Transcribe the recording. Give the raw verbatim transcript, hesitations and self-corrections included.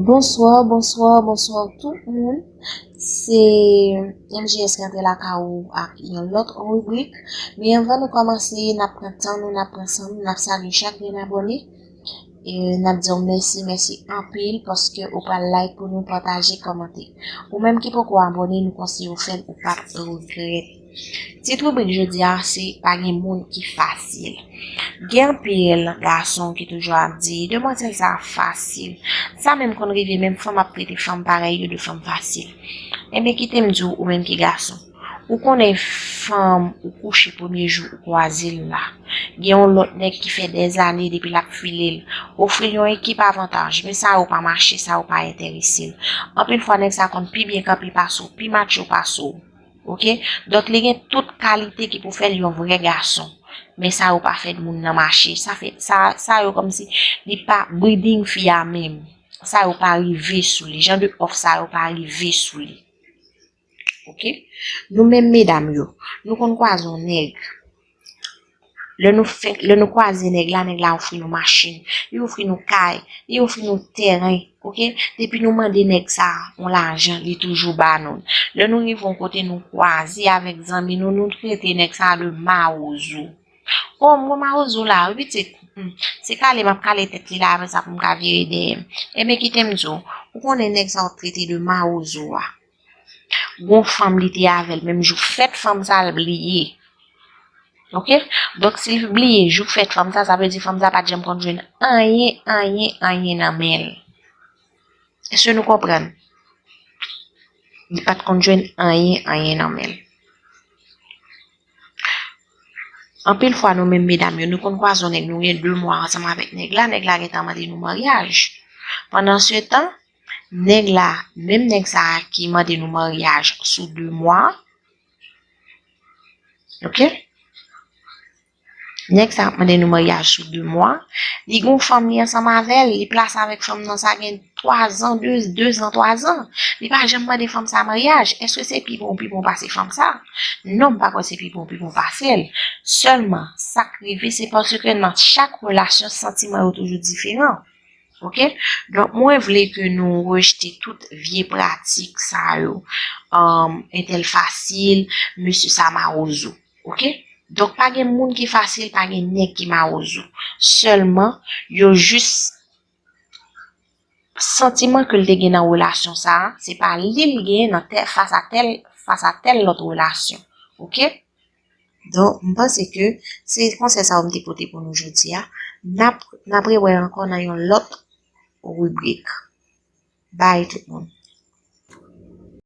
Bonswa, bonswa, bonswa tout moun. Se M J S ki antre lakay ou ak yon lòt ribrik. Men anvan nou kòmanse, n ap pran tan nou, n ap pran san nou, n ap salye chak grenn abòne. E n ap di w mèsi, mèsi anpil paske ou pral like pou nou, pataje, kòmante. Ou menm ki poko abòne, nou konseye w fè l, ou p ap regrèt. Tit ribrik jodi a se pa gen moun ki fasil. Gen anpil gason ki toujou ap di demwazèl sa fasil. Sa menm konn rive, menm fanm ap trete fanm parèy yo de fanm fasil. Enben, kite m di w, ou menm ki gason, ou konnen fanm ou kouche premye jou ou kwaze l la, gen yon lòt nèg ki fè dèzane depi l ap file l, ofri l yon ekip avantaj, men sa yo pa mache, sa yo pa enterese l. Anpil fwa, nèg sa konn pi byen kanpe pase w, pi matcho pase w. Oke? Donk, li gen tout kalite ki pou fè l yon vrè gason. Men sa yo pa fè moun nan mache. Sa fè, sa, sa yo kòmsi li pa breeding fi a menm. Sa yo pa rive sou li. Jan de òf sa yo pa rive sou li. Oke? Nou menm medam yo, nou konn kwaze yon nèg. Lè nou fenk, lè nou kwaze nèg la, nèg la ofri nou machin, li ofri nou kay, li ofri nou tèren, oke? Depi nou mande nèg sa yon lajan, li toujou ba nou l. Lè nou rive yon kote, nou kwaze avèk zanmi nou, nou trete nèg sa de mawozo. O, m wè mawozo la, wi pitit. Hmm. Se kale m ap kale tèt li la, apre sa pou m ka vire dèyè m. Enben, kite m di w, ou konnen nèg sa w trete de mawozo a. Gon fanm li te avè l menm jou fèt fanm sa l bliye. Oke? Donk, si l bliye jou fèt fanm sa, sa vle di fanm sa pa t janm konn jwenn anyen, anyen, anyen nan men l. Èske nou konprann? Li pa t konn jwenn anyen, anyen nan men l. Anpil fwa, nou menm medam yo, nou konn kwaze yon nèg, nou gen de mwa ansanm avèk nèg la, nèg la gentan mande nou maryaj. Pandan se tan, nèg la, menm nèg sa a ki mande nou maryaj sou de mwa, oke? Nèg sa ap mande nou maryaj sou de mwa. Li gon fanm li ansanm avè l, li plase avèk fanm nan, sa gen twa zan, de, de zan, twa zan. Li pa janm mande fanm sa maryaj. Èske se pi bon, pi bon pase fanm sa? Non, m pa kwè se pi bon, pi bon pase l. Sèlman, sa k rive, se paske nan chak relasyon, santiman yo toujou diferan. Oke? Donk, mwen vle ke nou rejte tout vye pratik sa yo. Um, entèl fasil, mesye sa mawozo. Oke? Donk, pa gen moun ki fasil, pa gen nèg ki mawozo. Sèlman, yo jis santiman ke l te gen nan relasyon sa a, se pa li l gen nan tè, fas a tèl, fas a tèl lòt relasyon. Oke? Donk, m panse ke se konsèy sa yo m te pote pou nou jodi a. N ap, n ap rewè ankò nan yon lòt ribrik. Bay tout moun.